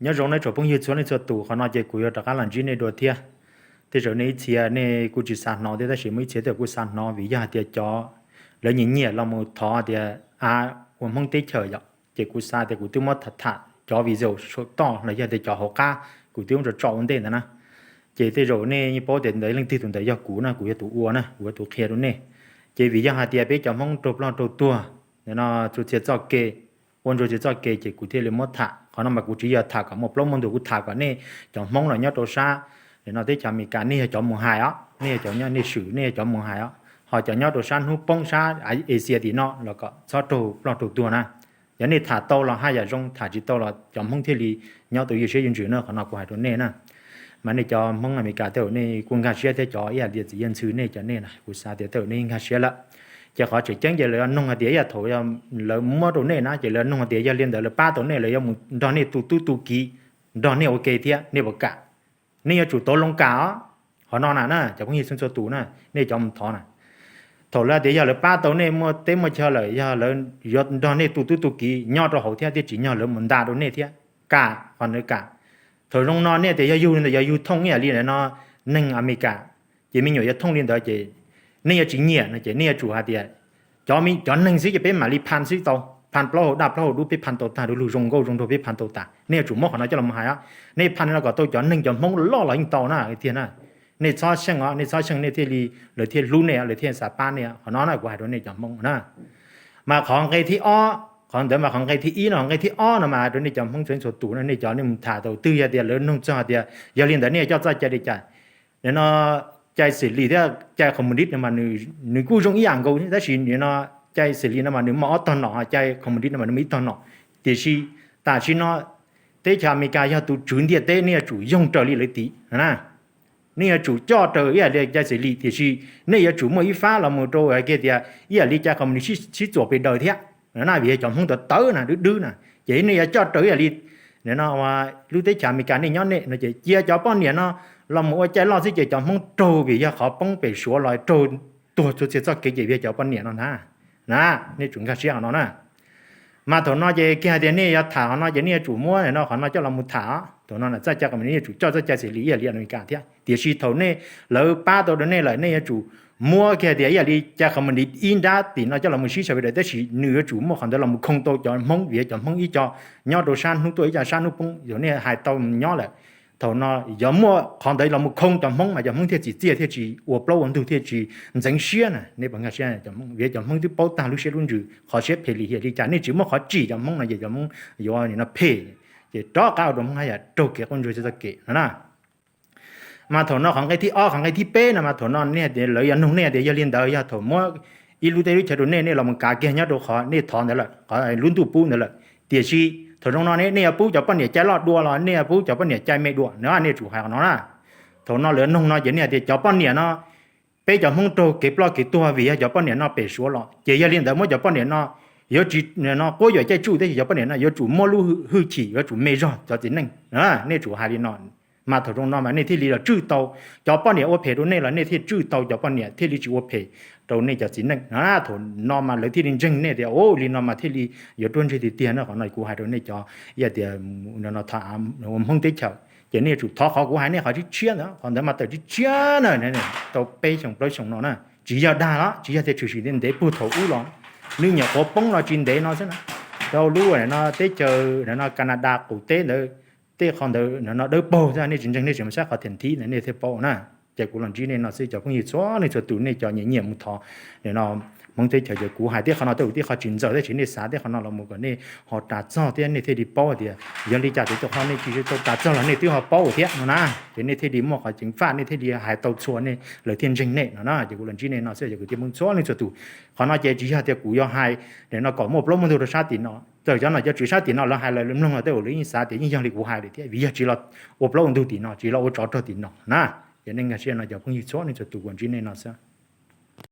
Nyob zoo nej tsoom phooj ywg txhua leej txhua tus, qhov no ces kuv yuav rov qab los ntsib nej dua thiab. Tej zaum nej ib txhia nej kuj tsis xav hnov thiab, tab sis muaj ib txhia tej kuj xav hnov vim yog hais tias cov lawv nyiam nyiam los mus thov tias a, ua Hmoob teb chaws yom, ces kuv xav tias kuv twb muab tham tham cov video saum toj los yog tias cov hauv qab kuv twb muab tso tso ua ntej ntawd na. Ces tej zaum nej yeej paub tias ntawd leej twg tus ntawd yog kuv na, kuv yog tus ua na, kuv yog tus qhia rau nej. Ces vim yog hais tias peb cov Hmoob raug ploj raug tuag no txhua txhia txoj kev, ua ntsuag txhia txoj kev ces kuv thiaj li muab tham. Qhov no mas kuv tsis yog tham kom muaj plaub muaj ntug, kuv tham kom nej cov Hmoob los nyob rau sab no teb chaws Amelikas nej yog cov mus hais os, nej yog cov nyob nej swm nej yog cov mus hais os, ho cov nyob rau sab hnub poob sab Asia tim no los kom txhob raug ploj raug tuag na. Yog nej tham tau los haj yam zoo, tham tsis tau los cov Hmoob thiaj li nyob tau ywj siab ywj ntsws na. Qhov no kuv hais rau nej na. Mas nej cov Hmoob Amelikas tej zaum nej kuj nkag siab thiab, cov ib yam li txiv yawg ntxhw nej cov nej na, kuv xav tias tej zaum nej nkag siab lawm. Ces qhov tseem ceeb ces lawv yuav noog hais tias ib yam thaum lawv muab rau nej na ces lawv noog hais tias yog li ntawd lawv pab tau nej, lawv yuav mus nrog nej tu tub tu kiv, nrog nej ua ke thiab nej puas kam? Nej yuav tsum tau loo kam os. Qhov no na na cov phooj ywg txhua txhua tus na, nej cov mus thov na, thaum lawv tias yog lawv pab tau nej muaj teb muaj chaw lawm, yog lawv yuav nrog nej tu tub tu kiv nyob rau hauv thiab, thiab tsim nyog lawv mus nta rau nej thiab, kam, qhov ntawd kam. Thaum zoo no nej tias yog yug li ntawd, yog yug thooj ib yam li no neeg Amelikas, ces me nyuam yuav thooj li ntawd ces nej yuav tsis nyiam no ces nej yuav tsum hais tias cov neeg xwb ces peb mam li phan xwb tau, phan plaub hau daj plaub hau dub, peb phan tau tag, du lug zoo nkauj zoo nraug peb phan tau tas. Nej yuav tsum muab qhov no coj los hais os. Nej phan no kom tau cov neeg cov Hmoob loj los yeej tau na tiag na. Nej txhob xyeej os, nej txhob xyeej nej thiaj li, lawv thiaj hlub nej, lawv thiaj xav pab nej. Qhov no na kuv hais rau nej cov Hmoob na. Mas qhov nqe thib ob, qhov ntawd mas qhov nqe thib ib no, qhov nqe thib ob no mas rau nej cov Hmoob txhua txhua tus no, nej cov nej mus tham tau twg yog tias lawv nug txog tias yog li ntawd nej coj txoj cai li cas no, cai xis lis thiab cai communist no mas nws kuj zoo ib yam nkaus, tab sis no cai xis lis no mas nws muaj ob tog nom, cai communist no mas nws muaj ib tog nom. Tiam sis tam sim no teb chaws Amelikas yog tus tswv ntiaj teb, nej yuav tsum yoog raws li lawv tiv na. Nej yuav tsum coj raws ib yam li cai xis lis, tiam sis nej yuav tsum muaj ib fab los mus rau hais kiag tias ib yam li cai communist sib txuas pes daws thiab na, vim yog cov Hmoob tawv tawv na, dwb dwb na, ces nej yuav coj raws ib yam li no lub teb chaws Amelikas nej nyob nej no ces cia cov poj niam no los mus ua cai loj xwb ces cov Hmoob raug vim yog qhov poob pem Suav los raug tuag txhua txhia txoj kev ces vim yog cov poj niam no ntag na. Nej tsum nkag siab qhov no na. Mas thaum no ces kiag hais tias nej yuav tham qhov no ces nej yuav tsum muab no qhov no coj los mus tham. Thaum no txoj cai communist nej yuav tsum coj txoj cai xis lis ib yam li Amelikas thiab, tiam sis thaum nej, lawv pab tau rau nej lawm nej yuav tsum muab kiag hais tias ib yam li cai communist ib nrab tim no coj los mus sib sau pes daws, tab sis nws yuav tsum muaj qhov ntawd los mus khoo tau cov Hmoob, vim yog cov Hmoob ib co nyob rau sab hnub tuaj ib co sab hnub poob, yog nej hais tau nyob lawm, thaum no yog muaj qhov ntawd los mus khoo cov Hmoob mas cov Hmoob thiaj tsim txiaj, thiaj tsis ua plaub ua ntug, thiaj tsis ntxeev siab na. Nej puas nkag siab? Vim cov Hmoob twb paub tag lub siab lub ntsws, qhov siab phem li hiam li cas, nej tsis muab qhov tsim cov Hmoob no ces cov Hmoob yuav no phem, ces rov qab ua rau Hmoob haj yam raug kev qaub ntsug txoj kev no na. Mas thaum no qhov nqe thib ob, qhov nqe thib peb no mas thaum no nej tias lawv yuav nug nej tias yog li ntawd yog thaum muab ib lub teb lub chaw rau nej, nej los mus kav kiag nyob rau qhov nej thov ntawd lawm, qhov lub ntuj pub ntawd lawm, tiam sis thaum zoo no nej yuav pub cov poj niam cai loj dua los nej yuav pub cov poj niam cai me dua no, nej tsum hais qhov no na. Thaum no lawv nug no ces nej hais tias cov poj niam no, peb cov Hmoob raug kev ploj kev tuag vim yog cov poj niam no pem Suav los, ces yog li ntawd muab cov poj niam no yuav tsis no quab yuam caij tsuj, tab sis cov poj niam no yuav tsum muab lub hwj chim, yuav tsum me zog cov txiv neej. Nej tsum hais li no. Mas thaum zoo no mas nej thiaj li los tswj tau, cov poj niam ua phem rau nej los nej thiaj tswj tau cov poj niam thiaj li tsis ua phem rau nej cov txiv neej. Thaum no mas lawv thiaj li ntseeg nej tias ua li no mas thiaj li yuav ruaj ntseg tiag tiag na. Qhov no kuv hais rau nej cov ib yam tias ua Hmoob teb chaws, ces nej yuav tsum thov qhov kuv hais nej qhov tshiab tshiab ntawd, qhov ntawd mas tawm tshiab tshiab na, tau peb xyoo plaub xyoo no na. Tsis yog dag los tsis yog tias tshwm sim ntev puag thaum ub los, lub nyuam qhuav poob los tsis ntev no xwb na, rau lub no teb chaws no Canada qaum teb ntawd, tej qhov ntawd no dawb paug xwb, nej tsis ntseeg nej tsis mus saib qhov thiam thib ntawd nej thiaj paub na. Ces kuv los ntsib nej no xwb cov phooj ywg txhua leej txhua tus, nej cov nyiam nyiam mus thov no Hmoob teb chaws, ces kuv hais tej qhov no tej tej qhov tsis ntxaws, tab sis nej xav tej qhov no los mus kom nej ho ras txog thiab nej thiaj li paub tias yog li cas, tej qhov nej tsis tau ras txog los nej twb ho paub thiab no na. Ces nej thiaj li muaj qhov ceev faj, nej thiaj li hais tau txhua, nej lawv thiaj ntseeg nej no na. Ces kuv los ntsib nej no xwb ces kwv tij Hmoob txhua leej txhua tus, qhov no ces tsis yog tias kuv yuav hais no kom muaj plaub muaj ntug rau sab tim no, txawm cov nom cov tswv sab tim no lawv hais lawv mloog los tej zaum lawv yeej xav tias yeej yog li kuv hais lawm thiab, vim yog tsis los ua plaub ua ntug tim no, tsis los ua tsov rog tim no na. Ces nej nkag siab no cov phooj ywg txhua leej txhua tus, kuv los ntsib nej no xwb.